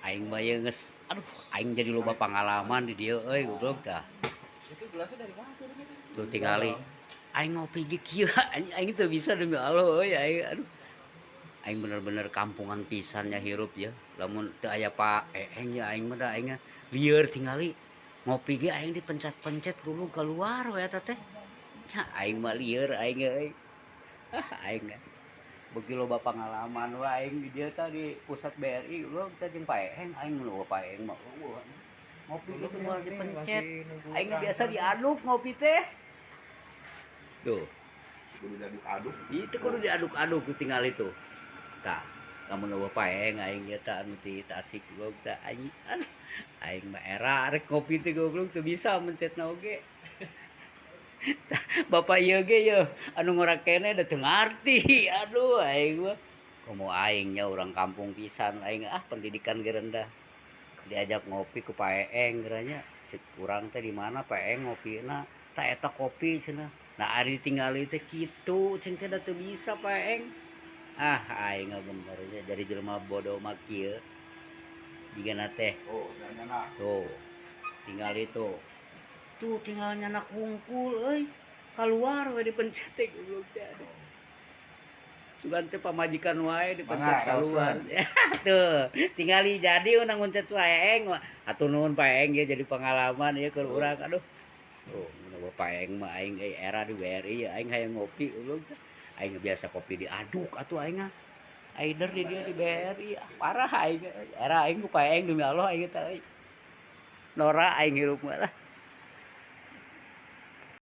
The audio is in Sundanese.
Aing mah ieu geus, aduh, aing jadi loba pangalaman di dieu euy, goblok tah. Itu gelasnya dari mana tuh? Tuh tingali. Aing ngopi ge kieu, aing aing teu bisa, demi Allah euy, aing, aduh. Aing bener-bener kampungan pisan nya hirup ya. Lamun teu aya Pak Eeng ya aing mah da aing lieur tingali. Ngopi ge aing dipencet-pencet, goblok, keluar we eta teh. Nya aing mah lieur aing euy. Ah, aing beuki loba pangalaman we aing di dieu tah, di pusat BRI, goblok teh, jeung Pak Eeng. Aing nu Pak Eeng mah euweuh. Ngopi gitu moal dipencet. Aing biasa diaduk ngopi teh. Tuh. Kudu diaduk-aduk. Itu kudu diaduk-aduk tuh, tinggal itu. Tah, lamun euweuh Pak Eeng aing ieu tah anu ti Tasik, goblok tah, aing, aduh. Aing mah era rek ngopi teh, goblok, teu bisa mencetna oge. Tah, bapak ieu ge yeuh anu ngora keneh da teu ngarti. Aduh, aing mah. Komo aing nya urang kampung pisan aing, ah, pendidikan ge rendah. Diajak ngopi ku Pak Eeng geura. Cek urang teh, "Di mana, Pak Eeng, ngopina?" "Tah, eta kopi," cenah. Nah, ari ditinggali teh kitu, cing teh da teu bisa Pak Eeng. Ah, aing mah bener nya jadi jelema bodoh mah kieu. Jigana teh. Oh, nanya. Tuh. Tinggal itu. Tuh tinggal nyanak hungkul euy. Keluar we dipencet teh, goblok teh, aduh. Sugan teh pamajikan wae dipencet Mangga, keluar. Tuh, tingali jadi unang mencet Pak Eeng. Atuh nuhun, Pak Eeng, ya jadi pengalaman ya keur urang, aduh. Tuh, mun Pak Eeng mah aing euy era di BRI ya aing hayang ngopi, goblok teh. Aing biasa kopi diaduk atuh aing mah. Aider di dia di BRI, ah, parah aing, era aing ku Pak Eeng, demi Allah aing teh euy. Norak aing hirup mah lah.